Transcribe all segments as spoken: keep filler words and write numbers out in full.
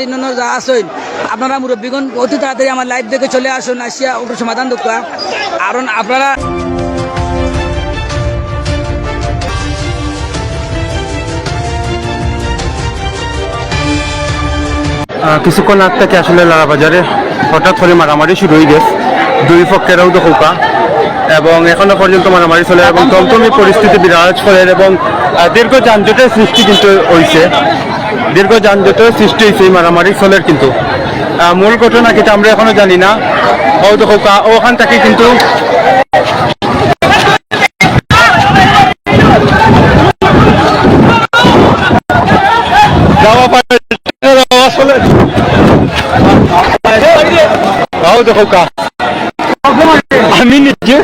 ইউনিয়নর যা আছইন, আপনারা মুরব্বীগণ অতি তাড়াতাড়ি আমার live দেখে চলে আসুন, আসিয়া ওটার সমাধান দেখবা। কারণ আপনারা আহ, কিছুক্ষণ আগ থেকে আসলে লালাবাজারে হঠাৎ করে মারামারি শুরু হয়ে গেছে দুই পক্ষের, অউ দেখউক্কা, এবং এখনো পর্যন্ত মারামারি চলে এবং থমথমি পরিস্থিতি বিরাজ করে এবং, আহ, দীর্ঘ যানজটের সৃষ্টি কিন্তু হইছে, দীর্ঘ যানজটের সৃষ্টি হইছে এই মারামারি চলের কিন্তু। আহ, মূল ঘটনা কিতা আমরা এখনো জানি না। অউ দেখউক্কা, ওখান থেকে কিন্তু দাওয়া পাল্টা দাওয়া চলের। অউ দেখউক্কা। আমি নিজে।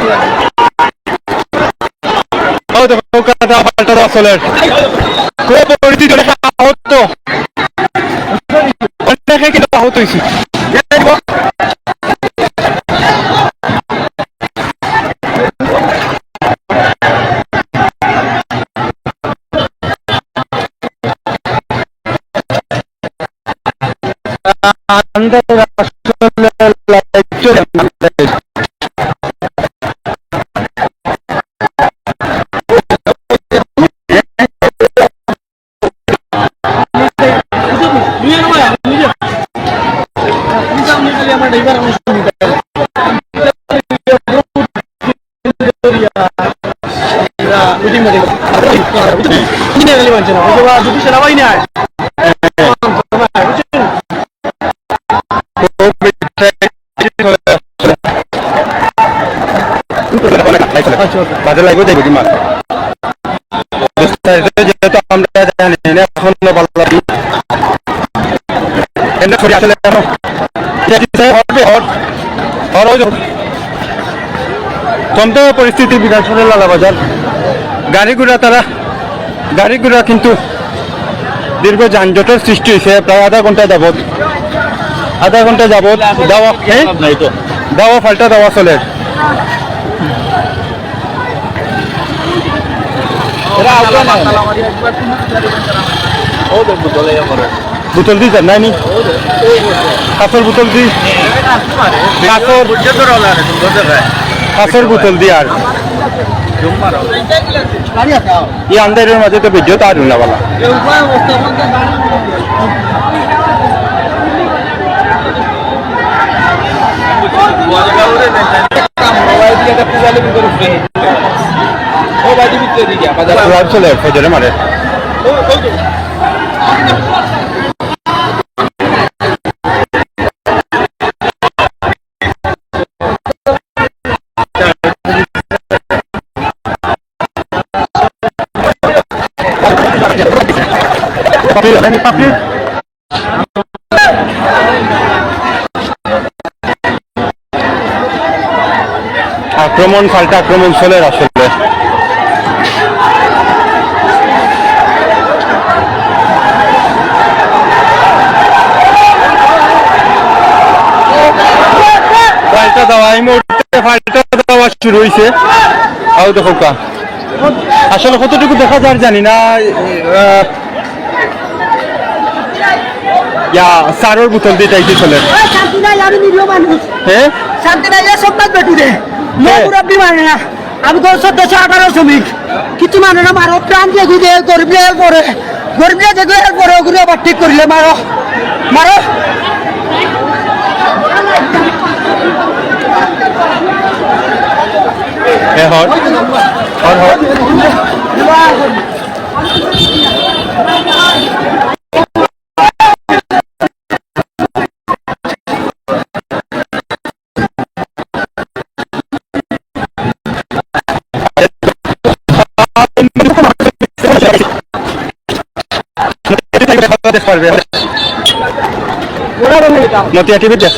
অউ দেখউক্কা, দাওয়া পাল্টা দাওয়া চলের। খুব পরিচিত একটা আহত। অনেকে কিন্তু আহত হইছে। আন্দাজ আসলে live চলে। বাজার লাগবে দেখবো কি মাছ। বিস্তারিত যেহেতু আমরা জানি না, এখনো বলা যাবে না। এমনি ছড়ি আসলে এখনো। হর, হর, হর, ওই দেখো। থমথমে পরিস্থিতি বিরাজ করে লালাবাজার। গাড়ি ঘোড়া তারা, গাড়ি ঘোড়া কিন্তু দীর্ঘ যানজটের সৃষ্টি হইছে প্রায় আধা ঘন্টা যাবত। আধা ঘন্টা যাবত দাওয়া, এই? দাওয়া পাল্টা দাওয়া চলের। এরা আউকা না। ও তো বোতলে ইয়ে করে। বোতল দি যার নাই নি? কাঁচর বোতল দি। কাঁচর। বুঝছে তো রওনা রে, তুমি বুঝতে পারো। কাঁচর বোতল দি আর। জুম মারো। ই আন্দারের মাঝে তো ভিডিও তার না বালা। Live চলে, ফজরে মারে। আক্রমণ, পাল্টা আক্রমণ চলের আসলে। পাল্টা দেওয়া, এই মুহূর্তে পাল্টা দেওয়া শুরু হইছে। আউ দেখউক্কা। আসলে কতটুকু দেখা যার জানি না, আহ, ইয়া, সারর বোতল দি তাই কি চলে? ওই শান্তি নাই, আমি নিরীহ মানুষ। হ্যাঁ? শান্তি নাই, এ সব কাজ বেটু দে। মো হ্যাঁ। মুরব্বি মানে না। আমি তো চোদ্দশো আঠারো শ্রমিক। কিছু মানে না, মারো, প্রাণ দিয়ে গুজে, গরিব নিয়ে পড়ে। গরিব নিয়ে দেখবে, এরপরে ওগুলো আবার ঠিক করিলে মারো। মারো। এ হর। হর, হর। দেখতে পারবে। নদিয়া টিভি দেখ।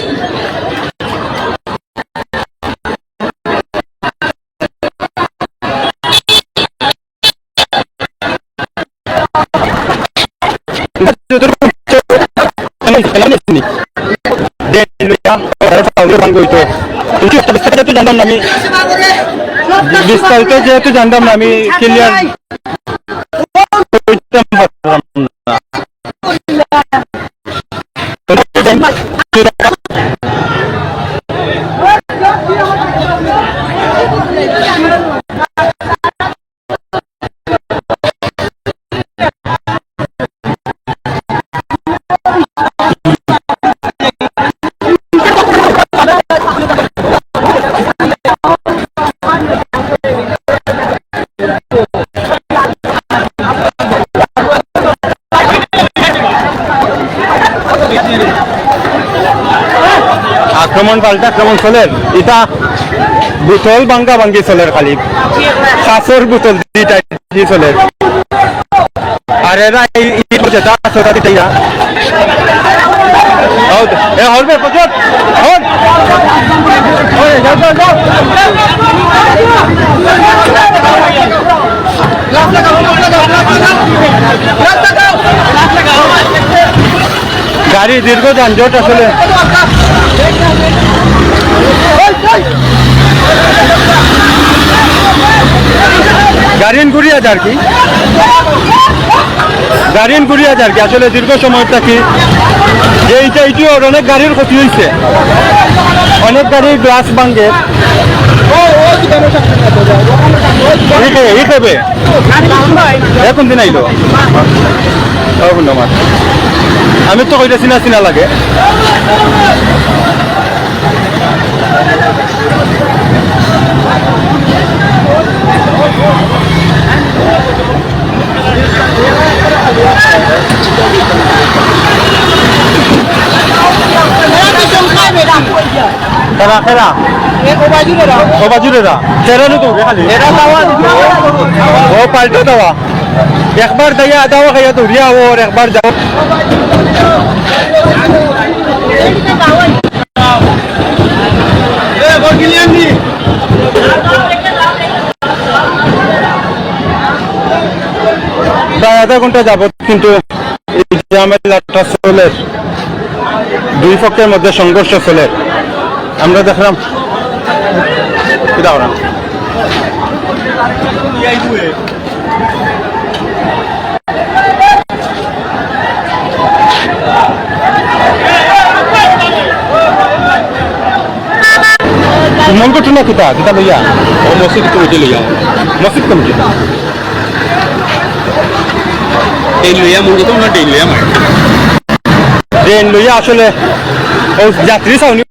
বিস্তারিত যেহেতু জানতাম না, আমি ক্লিয়ার করতাম পারলাম না। আক্রমণ পাল্টা আক্রমণ চলের। ইটা বোতল ভাঙ্গা ভাঙ্গি চলের খালি। কাচর বোতল দুইটা। জি চলের। আর এরা এই, এই যেটা আছে, ওটা দিতেই না। হউদ, এ হউদ বে, প্রচুর। হউদ। ওই, যাও, যাও, যাও। গাড়ি দীর্ঘ যানজট আসলে। গাড়ি ঘুরিয়া যার কি, গাড়ি ঘুরিয়া যার কি, আসলে দীর্ঘ সময় থাকি যে এইটা, এইটি অনেক গাড়ির ক্ষতি হইছে, অনেক গাড়ির গ্লাস ভাঙে। এই খাবে, এই খাবে। এ কোন দিন আইলো? ও বন্ধু আমার, আমি তো কইটা চিনা চিনা লাগে। তারা কেরা? এ, ওবায়দুল এরা। ওবায়দুল এরা। তেরা নু তো খালি। এরা দাওয়া দিবে। ও পাল্টা দাওয়া। একবার দাইয়া দাওয়া খাইয়া তো রিয়া ওর একবার যাও। এ, বরগিলিয়ানি। প্রায় আধা ঘন্টা যাবত কিন্তু এই ঝামেলাটা চলের, দুই পক্ষের মধ্যে সংঘর্ষ চলের। আমরা দেখলাম, কিতা করা? মূল ঘটনা কিতা? কিতা লইয়া? ও মসজিদ কমিটি লইয়া। মসজিদ কমিটি। এই লইয়া মূল ঘটনা ড্রেন লইয়া মারে। ড্রেন লইয়া আসলে ও যাত্রী ছাউনি